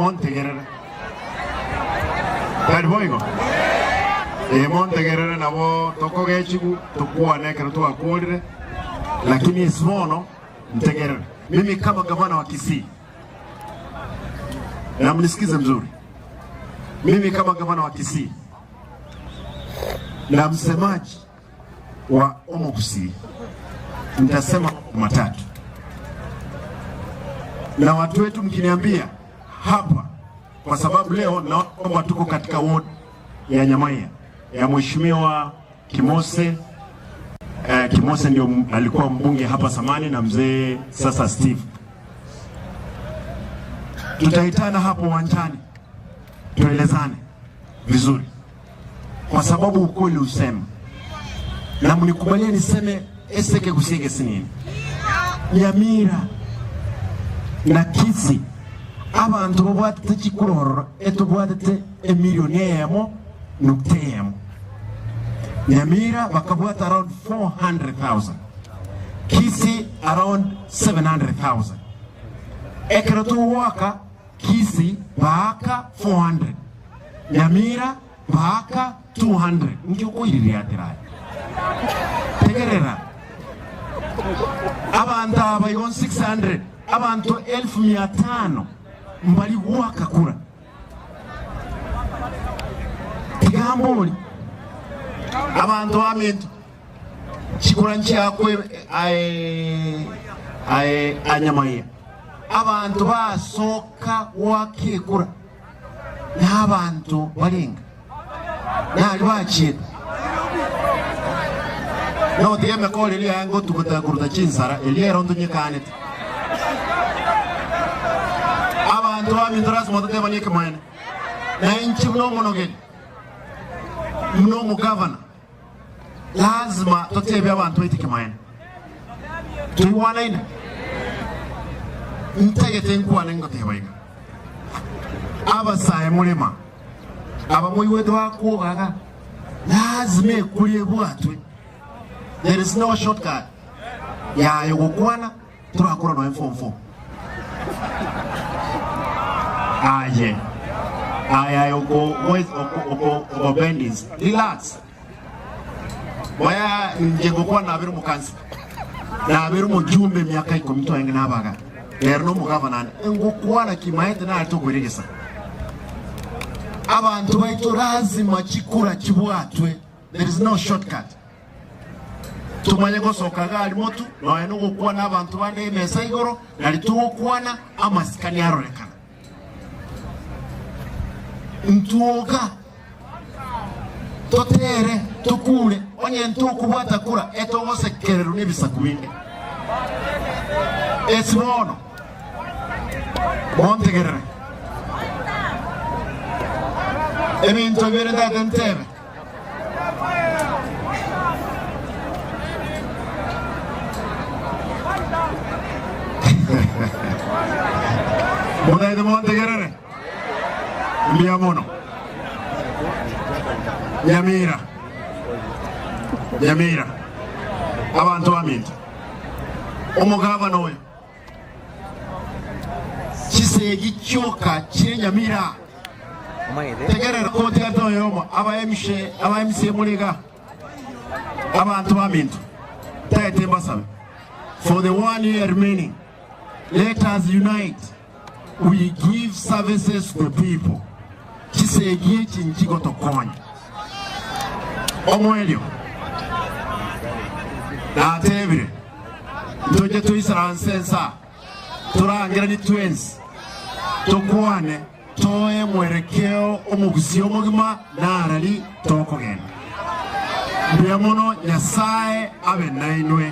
Montegerere. Tari boigo? Ee, montegerere nabo tokogechigwa tokwane ekero twakworire, lakini ase bono ntegerere. Mimi kama gavana wa Kisii, na mnisikize mzuri, mimi kama gavana wa Kisii na msemaji wa Omogusii nitasema matatu, na watu wetu mkiniambia hapa, kwa sababu leo naona kwamba tuko katika ward ya Nyamaiya ya Mheshimiwa Kimose. Kimose ndio alikuwa mbunge hapa zamani na mzee sasa Steve. Tutaitana hapo uwanjani tuelezane vizuri, kwa sababu ukweli usema, na mnikubalie niseme eseke kusiege sinini Nyamira na Kisii abanto babwatete chikurororo etobwatete emilioni eyemo nukta eyemo Nyamira bakabwata around 400,000 Kisii around 700,000 ekero togoaka Kisii baaka 400, Nyamira baaka 200. Inki okoiririatera aye? Tegerera, abanto aba igo 600, abanto elfu mia tano mbari goaka kura. Tiga mbori abanto baminto chikura nchiakwe aye aye anyamaiya. Abanto basoka goaka ekura, na abanto barenga nari bachiete. Notiga emekoro eria yaye ngotuguta koruta chinsara, eria ero ntonyekanete. Abanto baminto lasima totebanie ekemoene, na inche buna omonogeri, buna omogavana, Lazima totebie abanto baito ekemanyererio. Toigwanaine? Ntagete nkwane ngoteba iga, Abasae morema, aba moigwete bakwogaga, lazima ekuri ebwatwe. There is no shortcut yaye gokwana torakora noe form four. Aye aye aye oko oko oko oko bendis relax. Boya inche ngokwana nabere omokansila, nabere omojumbe emiaka ikomi twarenge nabaga, nere nomogavana ande, ngokwana kimaete nare tokoiregesa. Abanto baito lazima chikura chibwatwe, there is no shortcut. Tomanye gosoka iga aria motu, nonya nogokwana abanto bande emesa igoro, nari togokwana amasikani arorekana. Ntwoka, totere, tokure, onye ntokobwata kura etogosekererwa nebisaku binde. Ase bono, montegerere ebinto bibere ntagete ntebe. Motaete montegerere? Mbuya mono. Nyamira, Nyamira, abanto baminto, omogavana oyo chisegi chioka chire Nyamira. Tegerera kotigate oyomo aba MC aba MC muri iga abanto baminto tagete mbasabe for the one year remaining let us unite we give services to the people chisegi echi nchigotokonya omoerio natebire ntoche toisaranse ensa torangeranie twensi tokwane Toe mwerekeo omogusii omogima narari tokogenda. Mbuya mono Nyasae abe nainwe.